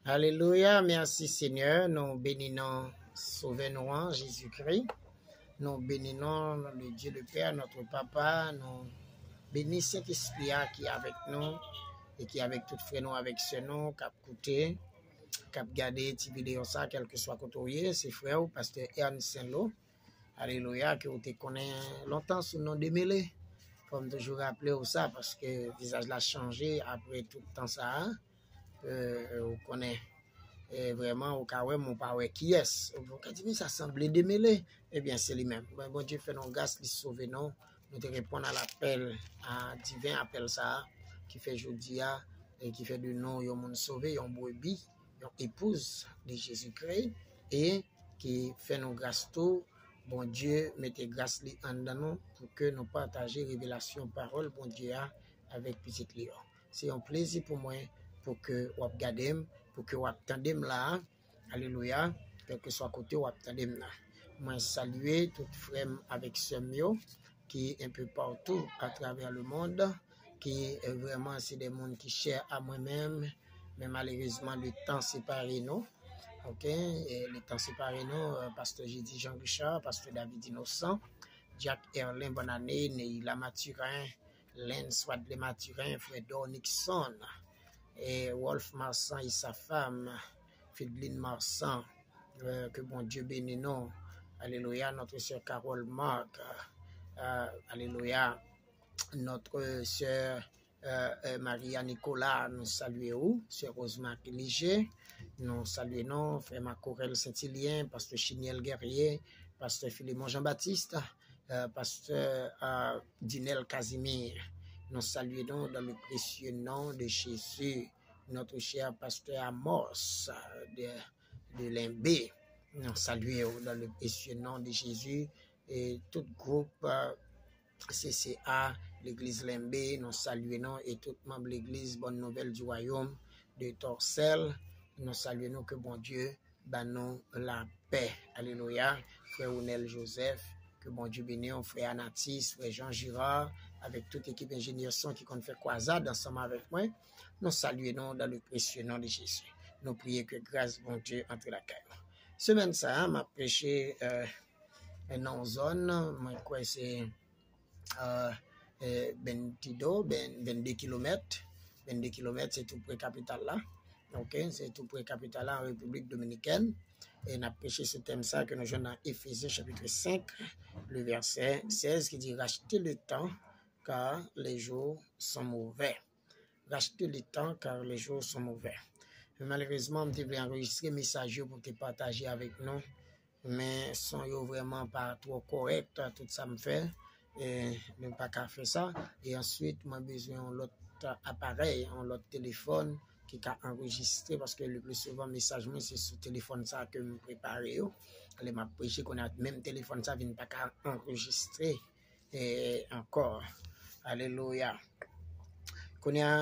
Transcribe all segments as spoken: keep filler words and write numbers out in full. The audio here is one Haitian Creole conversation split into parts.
Alelouya, mèsi Senyè, nou beni non Sovè nou an, Jezikri. Nou beni non le Dieu le Père, notre Papa, nou beni Sentespri a ki avèk nou e ki avèk tout frè nou, avèk sè nou k ap koute, k ap gade ti videyo sa, kèlkeswa kote w ye, se frè w, pastè Ernst Saint-Lô. Alelouya, ke w te konnen lontan sou non Demele. Fò m toujou raple w sa, paske vizaj la chanje apre tout tan sa a. Ou konnen, vrèman, ou ka wè m, ou pa wè kiyès. Ou ka di, men sa sanble Demele. Ebyen, se li menm. Bondye fè nou gras, li sove nou. Nou te reponn a lapèl a diven, apèl sa a, ki fè jodi a, e ki fè de nou yon moun sove, yon brebi, yon epouz de Jezikri, e ki fè nou gras tou. Bondye mete gras li anndan nou pou ke nou pataje revelasyon pawòl Bondye a avèk pitit li yo. Se yon plezi pou mwen pou ke w ap gade m, pou ke w ap tande m la a. Alelouya. Kèlkeswa kote w ap tande m nan. Mwen salye tout frè m avèk sè m yo ki enpe patou atravè lemonn, ki vrèman se de moun ki chè a mwen menm, men malerezman letan separe nou. Oke, letan separe nou, pastè Jedi Jean Richard, pastè David Innocent, Jack Erlin Bonane, Neila Mathurin, Lens Wadley Mathurin, frè Dor Nixon, e Wolf Marsan e sa fam, Fidline Marsan, ke Bondye beni nou. Alelouya, notre sœur Carole Marc, alelouya, notre sœur Maria Nicolas, nou salye ou, sè Rosemary Liger, nou salye nou, frè Makorel Sentilyen, pastè Chiniel Guerrier, pastè Filemon Jean Baptiste, pastè Dinel Casimir, nou salye nou dans le précieux nom de Jésus, notre cher pasteur Amos de, de Lenbe, nou salye ou dans le précieux nom de Jésus, e tout gwoup C C A, legliz Lenbe, nou salye nou, e tout manm legliz Bonne Nouvelle du Royaume de Torcelles, nou salye nou, ke Bondye ba nou lapè. Alelouya. Frè Ronel Joseph, ke Bondye beni w, frè Anatis, frè Jean Girard, avèk tout ekip enjenyè son ki konn fè kwazad ansanm avèk mwen, nou salye nou dans le précieux nom de Jésus. Nou priye ke gras Bondye antre lakay nou. Semèn sa a, m ap preche nan yon zòn, mwen kwè se Bentido, vennde kilomèt. Vennde kilomèt, se tou pre kapital la. Oke, se tou pre kapital la, an Repiblik Dominikèn. E n ap preche sou tèm sa ke nou jwenn nan Efezyen chapit senk, le vèsè sèz, ki di, racheter le temps, car les jours sont mauvais. Racheter le temps, car les jours sont mauvais. Malerezman, m te vle anrejistre mesaj yo pou m te pataje avèk nou. Men son yo vrèman pa twò kòrèk, tout sa m fè, e, nou pa ka fè sa. E answit, mwen bezwen yon lòt aparèy, yon lòt telefòn ki ka anrejistre, paske le pli souvan mesaj mwen se sou telefòn sa ke m prepare yo. Lè m ap preche, kounye a menm telefòn sa vin pa ka anrejistre e, ankò. Alelouya. Kounye a,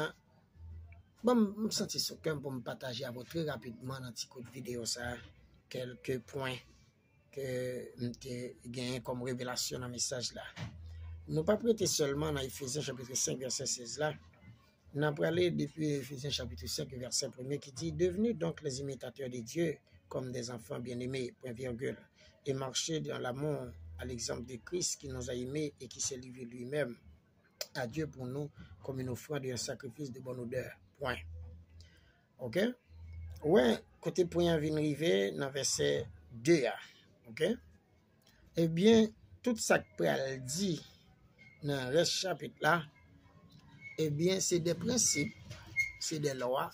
bon, m santi sou kè m pou m pataje avè w trè rapidman nan ti kout videyo sa, kèlke pwen ke m te genyen kòm revelasyon nan mesaj la. Nou p ap rete sèlman nan Efezyen chapit senk, vèsè sèz la. N ap prale depi Efezyen chapit senk, vèsè premye ki di, devenez donc les imitateurs de Dieu comme des enfants bien-aimés, point virgule, et marchez dans l'amour à l'exemple de Christ qui nous a aimés et qui s'est livré lui-même à Dieu pour nous comme une offrande et un sacrifice de bonne odeur. Point. Oke? Ou wè, kote pwen an vin rive nan vèsè de a. Oke? Ebyen, tout sa k pral di nan rès chapit la, ebyen, se de prensip, se de lwa,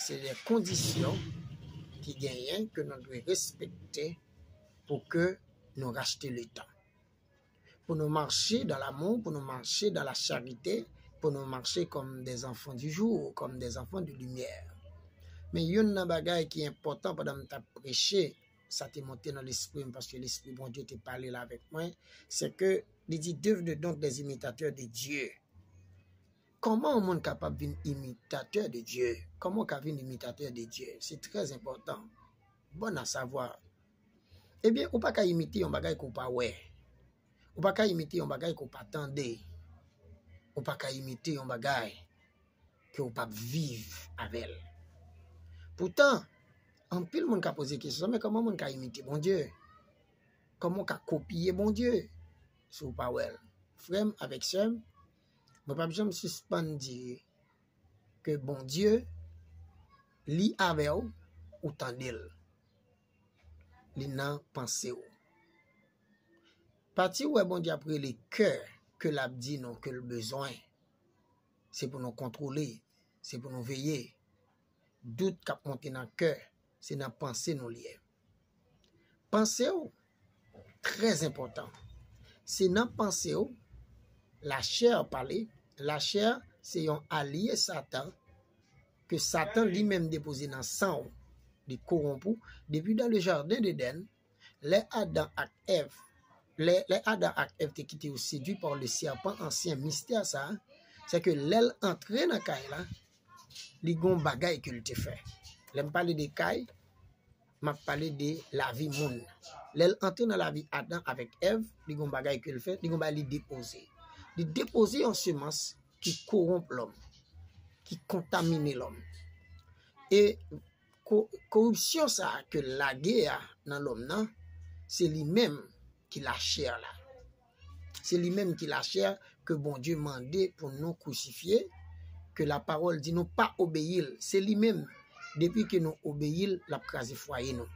se de kondisyon ki genyen ke nou dwe respekte pou ke nou rachte letan. Pou nou mache dans l'amour, pou nou mache dans la charité, pou nou mache comme des enfants du jour, comme des enfants de lumière. Men youn nan bagay ki enpòtan pandan m t ap preche, sa te monte nan lespri m, paske Lespri Bondye te pale la avèk mwen, se ke li di, devenez donc des imitateurs de Dieu. Kòman yon moun kapab vin imitatè de Dye? Kòman w ka vin imitatè de Dye? Se trè enpòtan. Bon à savoir. Ebyen, ou pa ka imite yon bagay ke w pa wè. Ou pa ka imite yon bagay ke w pa tande. Ou pa ka imite yon bagay ke w p ap viv avè l. Poutan, anpil moun ka poze kesyon sa, men kòman moun ka imite Bondye? Kòman w ka kopye Bondye si w pa wè l? Frè m avèk sè m, mwen p ap janm sispann di ke Bondye, li avè w, ou tande l. Li nan panse w. Pati w wè Bondye ap rele kè ke l ap di nou ke l bezwen, se pou nou kontwole, se pou nou veye. Dout k ap monte nan kè, se nan panse nou li ye. Panse w, trè enpòtan. Se nan panse w, lachè pale. Lachè se yon alye Satan, ke Satan li menm depoze nan san w. Li kowonp ou. Depi dan le jaden Edenn, lè Adan ak Èv, lè, lè Adan ak Èv te kite yo sedui pa le sèpan ansyen, mistè sa, se ke lè l antre nan kay la, li gon bagay ke l te fè. Lè m pale de kay, m ap pale de lavi moun. Lè l antre nan lavi Adan avèk Èv, li gon bagay ke l fè, li gon bagay li depoze. Li depoze yon semans ki kowonp lòm, ki kontamine lòm. E ko-, koripsyon sa a ke l lage a nan lòm nan, se li menm ki lachè la. Se li menm ki lachè ke Bondye mande pou nou krisifye, ke lapawòl di nou pa obeyi l. Se li menm, depi ke nou obeyi l, l ap kraze fwaye nou.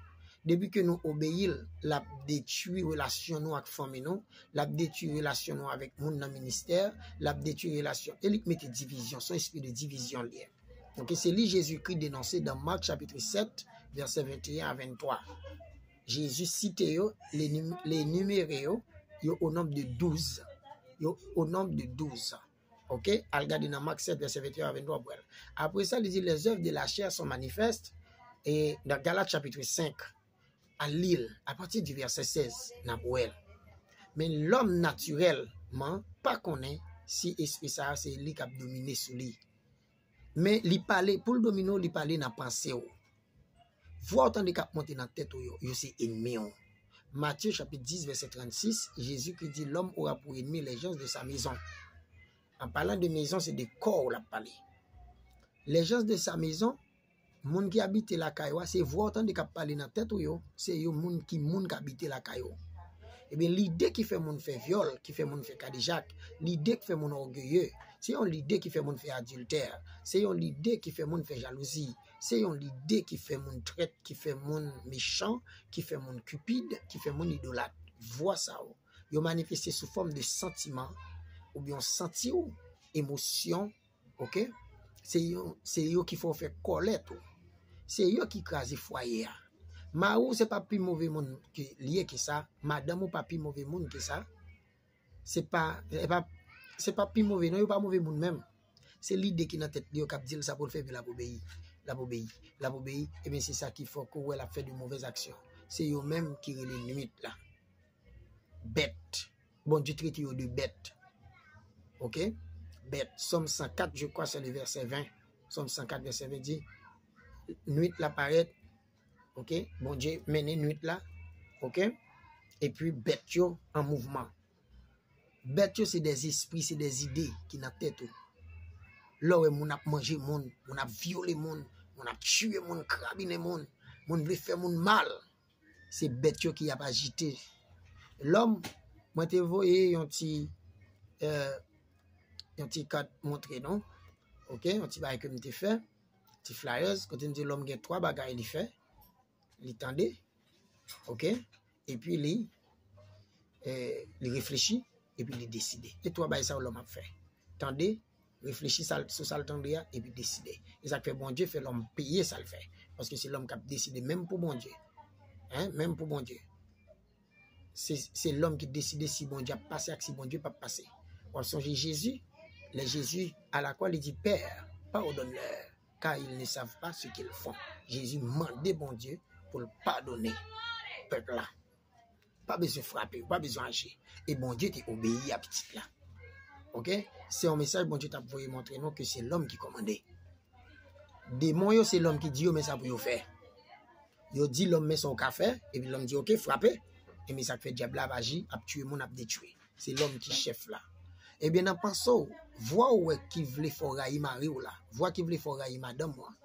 Depi ke nou obeyi l, l ap detwi relasyon nou ak fanmi nou, l ap detwi relasyon nou avèk moun nan ministè, l ap detwi relasyon, e li k mete divizyon, se yon espri de divizyon li ye. Donk, se li Jezikri denonse dan Mak chapit sèt, vèsè venteyen a venntwa. Jezi site yo, le nim-, le nimere yo, yo o nonb de douz. Yo o nonb de douz. Ok? Al gade nan Mak sèt, vèsè venteyen a venntwa pou wè l. Apre sa, li di, les œuvres de la chair sont manifestes. E nan Galat chapit senk, al li l, apati di vèsè sèz, n ap wè l. Men lòm natirèlman pa konnen si espri sa a se li k ap domine sou li. Men li pale, pou l domine w, li pale nan panse w. Vwa w tande k ap monte nan tèt ou yo, yo se ènmi w. Matye chapit dis, vèsè trannsis, Jezi ki di, l'homme aura pour ennemi les gens de sa maison. An palan de mezon, se de kò w l ap pale. Les gens de sa maison, moun ki abite lakay ou a, se vwa w tande k ap pale nan tèt ou yo, se yo moun ki moun k abite lakay ou. Ebyen, lide ki fè moun fè vyòl, ki fè moun fè kadejak, lide ki fè moun ògeye, se yon lide ki fè moun fè adiltè, se yon lide ki fè moun fè jalouzi, se yon lide ki fè moun trèt, ki fè moun mechan, ki fè moun kipid, ki fè moun idolat. Vwa sa yo, yo manifeste sou fòm de santiman, oubyen w santi w, emosyon, ok? Se yo, se yo ki fè w fè kòlèt ou. Se yo ki kraze fwaye a. Mari w se pa pi move moun ke li ye ke sa, madanm ou pa pi move moun ke sa. Se pa, se pa, se pa pi move non, yo pa move moun menm. Se lide ki nan tèt li yo k ap di l sa pou l fè, epi l ap obeyi. L ap obeyi. L ap obeyi. Ebyen, se sa ki fè ke w wè l ap fè de movèz aksyon. Se yo menm ki rele nwit la. Bèt. Bondye trete yo de bèt. Ok? Bèt. Sòm san kat, je crois, c'est le verset vingt. Sòm san kat, vèsè ven di, nwit la parèt. Ok? Bondye mennen nwit la. Ok? Epi bèt yo an mouvman. Bèt yo se dèzespri, se dèzide ki nan tèt ou. Lè w wè moun ap manje moun, moun ap vyole moun, moun ap tiye moun, krabinen moun, moun vle fè moun mal, se bèt yo ki ap ajite. Lòm, mwen te voye yon ti, eh, yon ti kat montre nou. Ok, yon ti bagay ke m te fè, ti flyers, kote m di lòm gen twa bagay li fè, li tande, ok, epi li, eh, li reflechi, epi li deside. E twa bagay sa yo lòm ap fè. Tande, reflechi sa l, sou sa l tande a, epi deside. E sa k fè Bondye fè lòm peye sa l fè. Paske se lòm k ap deside menm pou Bondye. Hein, menm pou Bondye. Se, se lòm ki deside si Bondye ap pase ak si Bondye p ap pase. W ap sonje Jezi, lè Jezi a la kwa, li di, Père, pardonne-leur, car ils ne savent pas ce qu'ils font. Jezi mande Bondye pou l padone pèp la. Pa bezwen frape, pa bezwen aji. E Bondye te obeyi a pitit la. Ok? Se yon mesaj Bondye t ap voye montre nou ke se lòm ki kòmande. Demon yo, se lòm ki di yo men sa pou yo fè. Yo di lòm men sa w ka fè, epi lòm di, ok, frape. E men sa k fè dyab la ap aji, ap tiye moun, ap detwi. Se lòm ki chèf la. Ebyen, nan panse w, vwa w wè ki vle fè w rayi mari w la, vwa ki vle fè w rayi madanm ou an,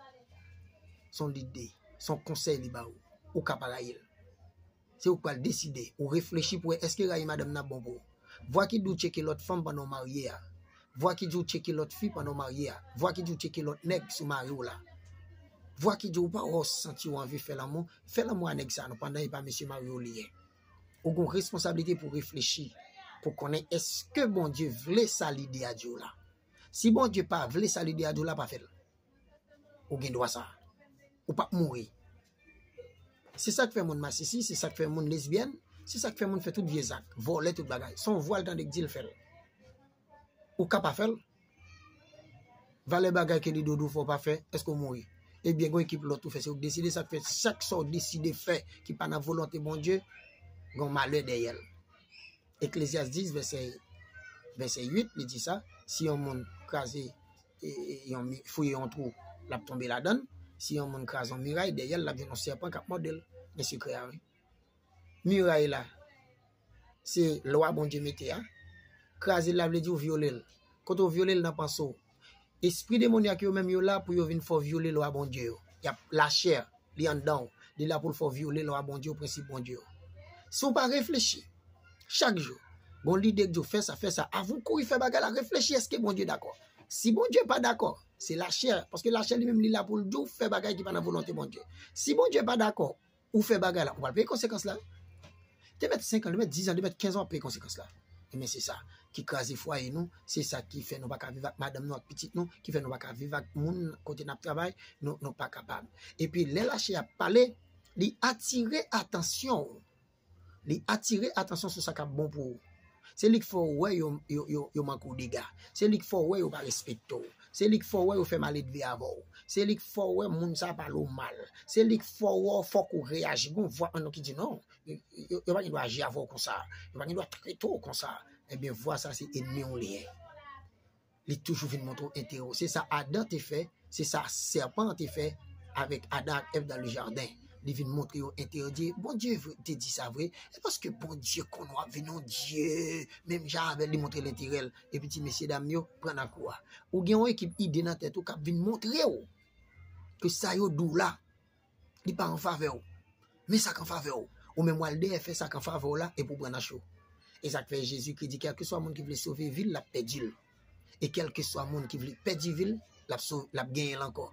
se yon lide, se yon konsèy li ba ou. Ou ka pa rayi l. Se ou k pral deside. Ou reflechi pou wè èske rayi madanm nan ap bon pou ou. Vwa ki di w tcheke lòt fanm pandan w marye a. Vwa ki di w tcheke lòt fi pandan w marye a. Vwa ki di w tcheke lòt nèg si w mare w la. Vwa ki di w pa wè w santi w anvi fè lanmou, fè lanmou a nèg sa non, pandan e pa mesye mari w li ye. Ou gen yon responsablite pou reflechi, pou konnen èske Bondye vle sa lide a di w la. Si Bondye pa vle sa lide a di w la, pa fè l. Ou gen dwa sa. Ou p ap mouri. Se sa k fè moun masisi, se sa k fè moun lesbyèn, se sa k fè moun fè tout vye zak, vòlè tout bagay. Se yon vwa l tande k di l fè l. Ou ka pa fè l. Valè bagay ke li di w fè w pa fè, èske w mouri? Ebyen, gen ekip lòt ou fè, se ou k deside sa k fè, chak sa w deside fè ki pa nan volonte Bondye, gen yon malè dèyè l. Eklezyas dis, vèsè, vèsè uit, li di sa, si yon moun kraze, e, e, yon mi-, fouye yon twou, l ap tonbe ladan l. Si yon moun kraze yon miray, dèyè l, l ap jwenn yon sèpan k ap mòde l. Men sekrè a, wi. Miray la, se lwa Bondye mete a. Kraze l la vle di w vyole l. Kote w vyole l nan panse w. Espri demonyak yo menm yo la pou yo vin fè w vyole lwa Bondye yo. Y ap lachè, li anndan w. Li la pou l fè w vyole lwa Bondye yo, prensip Bondye yo. Si w pa reflechi, chak jou, gon lide k di w fè sa, fè sa. Avan w kouri fè bagay la, reflechi èske Bondye dakò. Si Bondye pa dakò, se lachè, paske lachè li menm li la pou l di w fè bagay ki pa nan volonte Bondye. Si Bondye pa dakò, ou fè bagay la, ou pral peye konsekans la. Te mèt senk an, te mèt diz an, te mèt kenz an, w ap peye konsekans la. Ebyen, se sa ki kraze fwaye nou, se sa ki fè nou pa ka viv ak madanm nou, ak pitit nou, ki fè nou pa ka viv ak moun kote n ap travay, nou, nou pa kapab. Epi, lè lachè ap pale, li atire atansyon w. Li atire atansyon sou sa k ap bon pou ou. Se li k fè w wè yo, yo, yo, yo manke w dega. Se li k fè w wè yo pa respekte w. Se li k fè w wè yo fè maledve avè w. Se li k fè w wè moun sa pale w mal. Se li k fè w wè fòk ou reyaji. Gon vwa an nou ki di non. Yo, yo, yo pa gen dwa aji avè w konsa. Yo pa gen dwa trete w konsa. Ebyen, vwa sa se ènmi w li ye. Li toujou vin montre w enterè w. Se sa Adan te fè, se sa sèpan an te fè avèk Adan ak Èv dan le jaden. Li vin montre yo enterè. Li di, Bondye vre, te di sa vre. E paske Bondye konn w ap vin yon Dye, menm jan avè l, li montre l enterè l. Epi ti mesye dam yo, pran nan kou a. Ou gen yon ekip ide nan tèt ou k ap vin montre w ke sa yo di w la, li pa an favè w. Men sa k an favè w. Ou menm w al dèyè fè sa k an favè w la, epi w pran nan cho. E sa k fè Jezikri di, kèlkeswa moun ki vle sove vi l, l ap pèdi l. E kèlkeswa moun ki vle pèdi vi l, l ap so-, l ap genyen l ankò.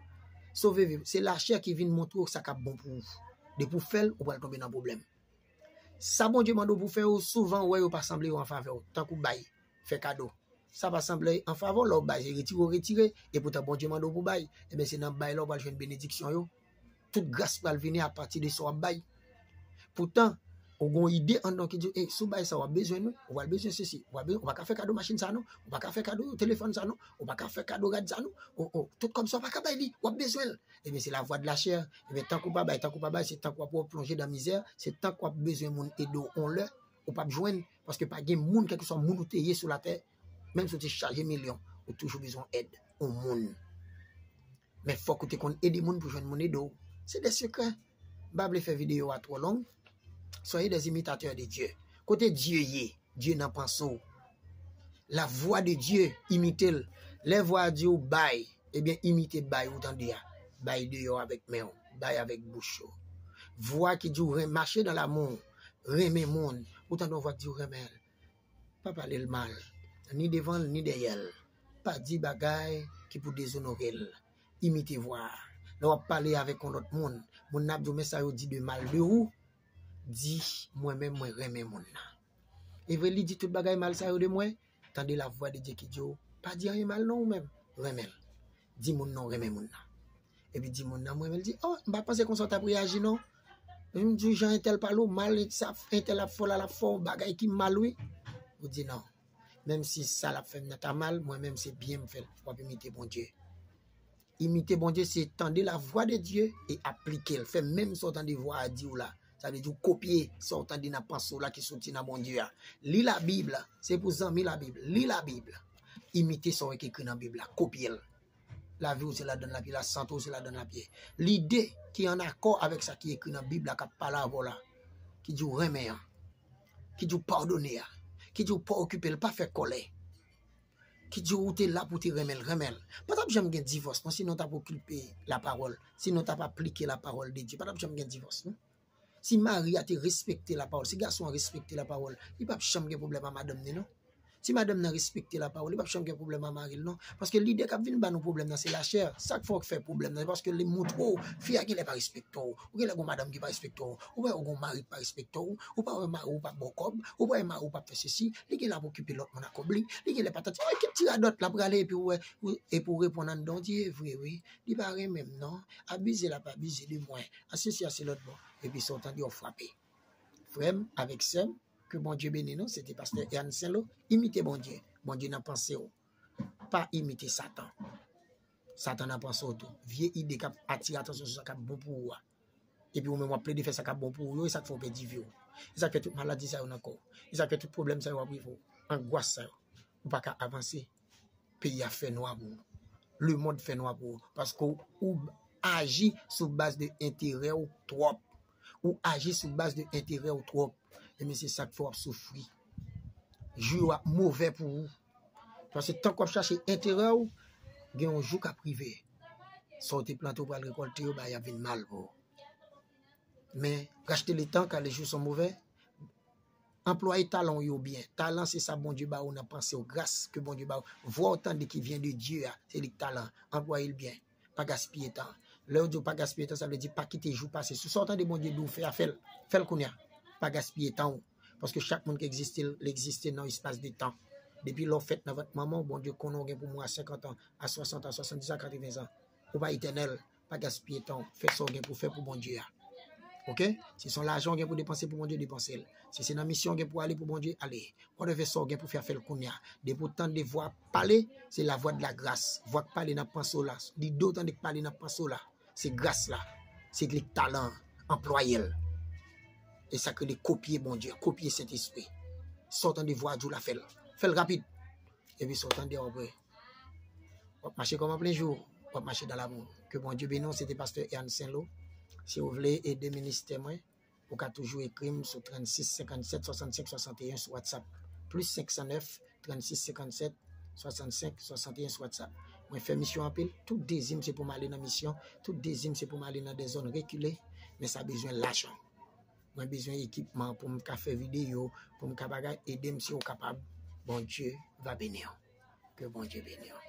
Sove vi, se lachè ki vin montre w sa k ap bon pou ou. Depi w fè l, ou pral tonbe nan pwoblèm. Sa Bondye mande w pou fè yo, souvan w wè yo pa sanble yo an favè w. Tankou bay, fè kado. Sa pa sanble an favè w, lè w bay, se retire w retire, epoutan Bondye mande w pou bay. Ebyen, se nan bay la w pral jwenn benediksyon yo. Tout gras pral vini apati de sa w ap bay. Poutan, ou gon ide anndan w ki di w, ey, si w bay sa, w ap bezwen l, wi. Ou pral bezwen sesi. Ou pral bezwen, ou pa ka fè kado machin sa, non. Ou pa ka fè kado telefòn sa, non. Ou pa ka fè kado rad sa, non. O, o, tout kòb sa, w pa ka bay li. W ap bezwen l. Ebyen, se lavwa de lachè. Ebyen, tank ou pa bay, tank ou pa bay, se tank w ap plonje dan mizè, se tank w ap bezwen moun ede w yon lè, ou p ap jwenn, paske pa gen moun, kèlkeswa moun ou te ye sou latè, menm si w te chaje milyon, ou toujou bezwen èd yon moun. Men fòk ou te konn ede moun pou jwenn moun ede w. Se de sekrè. M pa vle fè videyo a twò long. Soyez des imitateurs de Dieu. Kote Dye ye? Dye nan panse w. La vwa de Dye, imite l. Lè vwa a di w bay, ebyen imite bay ou tande a. Bay deyò avèk men w, bay avèk bouch ou. Vwa ki di w ren-, mache dan lamou, renmen moun. Ou tande yon vwa ki di w renmen l. Pa pale l mal, ni devan l, ni dèyè l. Pa di bagay ki pou dezonore l. Imite vwa a. Lè w ap pale avèk yon lòt moun, moun nan ap di w, men sa yo di de mal de ou, di, mwen menm, mwen renmen moun nan. E vre, li di tout bagay mal sa yo de mwen, tande lavwa de Dye ki di w, pa di anyen mal non ou menm, renmen l. Di moun nan w renmen moun nan. Epi di moun nan, mwen menm, li di, oh, m pa panse konsa w t ap reyaji non. M di w jan entèl pale w mal, sa entèl ap fè w la, l ap fè w bagay ki mal wi. Ou di non. Menm si sa l ap fè m nan ta mal, mwen menm se byen m fè l. W ap imite Bondye. Imite Bondye, se tande lavwa de Dye e aplike l. Fè menm sa w tande vwa a di w la. Sa vle di w kopye sa w tande nan panse w la ki soti nan Bondye a. Li Labib, se pou zanmi Labib. Li Labib. Imite sa w wè ki ekri nan Bib la. Kopye l. Lavi w se ladan l l ap ye, lasante w se ladan l l ap ye. Lide ki an akò avèk sa ki ekri nan Bib la, k ap pale avè w la, ki di w renmen an, ki di w padone a, ki di w pa okipe l, pa fè kòlè, ki di w ou te la pou te renmen l, renmen l. Pa t ap janm gen divòs, non, si nou t ap okipe lapawòl, si nou t ap aplike lapawòl de Dye, pa t ap janm gen divòs, non. Si mari a te respekte lapawòl, si gason an respekte lapawòl, li p ap janm gen pwoblèm a madanm ni, non. Si madanm nan respekte lapawòl, li p ap janm gen pwoblèm a mari l, non. Paske lidè k ap vin ba nou pwoblèm nan, se lachè. Sa k fè w fè pwoblèm nan, se paske li montre w, fi a genlè pa respekte w. Ou genlè gon madanm ki pa respekte w. Ou pa wè gon mari ki pa respekte w. Ou pa wè mari w pa ba w kòb. Ou pa wè mari w pa fè sesi. Li genlè ap okipe lòt moun ak kòb li. Li genlè pa tande. Ay, ki ti radòt la prale epi w wè, ou- epi w reponn anndan w di, e vre, wi. Li pa renmen m, non. Abize l ap abize de mwen. A sesi a se lòt bò. Epi sa w tande w frape. Frè m avèk sè m, ke Bondye beni nou, se te pastè Ernst Saint-Lô. Imite Bondye. Bondye nan panse w. Pa imite Satan. Satan nan panse w tou. Vye ide k ap atire atansyon sou sa k ap bon pou ou a. Epi ou menm w ap plede fè sa k ap bon pou ou yo, e sa k fè w pèdi vi w. E sa k fè tout maladi sa yo nan kò w. E sa k fè tout pwoblèm sa yo ap rive w. Angwas sa yo. Ou pa ka avanse. Peyi a fè nwa pou ou. Lemonn fè nwa pou ou. Paske ou aji sou baz de enterè w twòp. Ou aji sou baz de enterè w twòp. Ebyen, se sa k fè w ap soufri. Jou yo ap movè pou ou. Paske tank w ap chache enterè w, gen yon jou k ap rive. Sa w te plante, ou pral rekòlte yo, bagay ap vin mal pou ou. Men, racheter le temps car les jours sont mauvais. Anplwaye talan w yo byen. Talan se sa Bondye ba ou nan panse w. Gras ke Bondye ba ou. Vwa w tande ki vyen de Dye a, se li k talan. Anplwaye l byen. Pa gaspiye tan. Lè yo di w pa gaspiye tan, sa vle di pa kite jou pase. Si sa w tande Bondye di w fè a, fè l. Fè l kounye a. Pa gaspiye tan w. Paske chak moun ki egziste, l egziste nan espas de tan. Depi lè w fèt nan vant manman w, Bondye konnen w gen pou mouri a senkant an, a swasant an, swasanndis an, katreven zan. Ou pa etènèl. Pa gaspiye tan w. Fè sa w gen pou fè pou Bondye a. Oke? Si se yon lajan w gen pou depanse pou Bondye, depanse l. Si se nan misyon w gen pou ale pou Bondye, ale. Whatever sa w gen pou fè a, fè l kounye a. Depi w tande vwa pale, se la voix de la grâce. Vwa k pale nan panse w la. Lide w tande k pale nan panse w la. Se gras la. Se li k talan an. Anplwaye l. E sa k rele kopye Bondye, kopye Sentespri. Sa w tande vwa a di w la, fè l. Fè l rapid. Epi sa w tande a, w ap wè. W ap mache kòm an plen jou, w ap mache dan lamou. Ke Bondye beni w, se te pastè Ernst Saint-Lô. Si w vle ede ministè mwen, ou ka toujou ekri m sou trannsis senkannsèt swasannsenk swasanteyen sou WhatsApp. Plis senk san nèf, trannsis senkannsèt swasannsenk swasanteyen sou WhatsApp. Mwen fè misyon anpil, tout dezim se pou m ale nan misyon, tout dezim se pou m ale nan de zòn rekile, men sa bezwen lajan. Mwen bezwen ekipman pou m ka fè videyo, pou m ka bagay, ede m si w kapab. Bondye va beni w. Ke Bondye beni w.